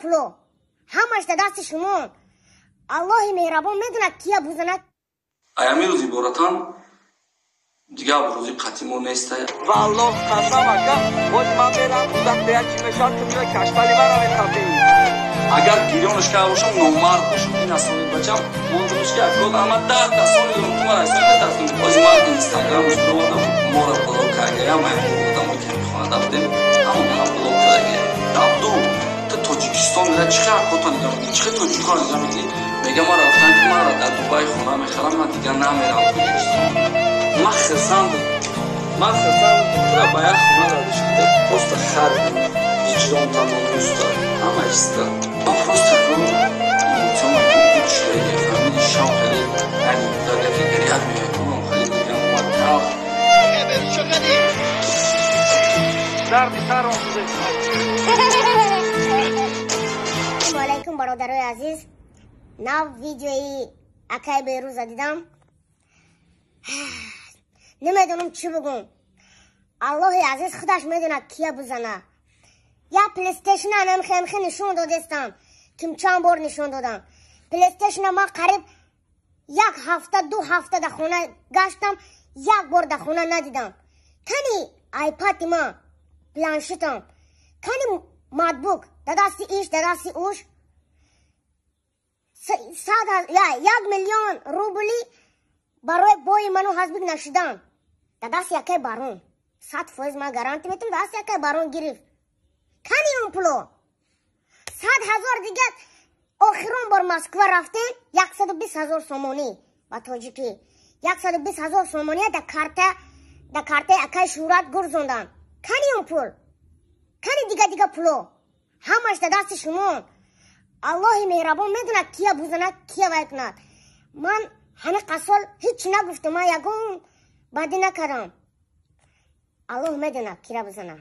пуло ҳамаш дар дасти шумо. Аллоҳи меҳрабон медонад, кия бузанад. Аями рӯз иборатан дигар рӯзи қатъи мо неста. Валлоҳ қасам, ака, боз ман мерам кӯдак дея, чӣ мешавад, ту миёй каштали мара мехапӣ. Агар гирёнаш карда бошам, номард бошам. Ин асони бачам мондамиш ки акод ама 10 соли дорам, ту мара ҳисоб метарсонӣ. Боз ман инстаграмаш дуровардам, моро блок кардагия, ма одамо ки хонада будем, ҳамонро блок кардагия. Абду, ту Тоҷикистон мера, чӣ хел акота нигоҳ мекунӣ, чӣ хел тоҷикоро нигоҳ мекунӣ? Мега, мара гуфтан, ки мара дар Дубай хона мехарам, ман дигар намерам Тоҷикистон. Ман хирсандам, ман хирсандам, ки тура ба як хона дар Душанбе просто харидам. Виҷдон тамомуста, ҳама чизта. Ман просто эмоцион чидаги фаҳмиди, шав хеле яъне дагаки гирят меояд, хеле гирям омад талх. Дарди сарон. Ассалому алайкум, бародарои азиз. Нав видеои акай Берӯза дидам. Намедонам, чӣ бугум. Аллоҳи азиз худаш медонад, кия бузана. Я плейстейшн анамхемхе нишон додестам, ким чанд бор нишон додам. Плейстейшна ман қариб як ҳафта, 2 ҳафта дар хона гаштам, як бор дар хона надидам. Кани айпади ман, планшетам, кани ноутбук? Дар дасти иш, дар дасти уш. 1 миллион рубли барои бои ману ҳазбик нашидан дар дасти якай барон, 100% ман гарантӣ метам, дар дасти якай барон гирифт. Кани он пуло? 100 000 дигар. Охирон бор Москва рафтем, 120 000 сомонӣ, ба тоҷикӣ 120 000 сомонӣ дар картаи акаи Шӯҳрат гурзондан. Кани он пул? Кани дига дига пуло? Ҳамаш дар дасти шумо. Аллоҳи меҳрабон медонад, кия бузанад, кия вай кунад. Ман ҳамин қасол ҳеҷ нагуфтам, ман ягон бадӣ накардам. Аллоҳ медонад, кира бузанад.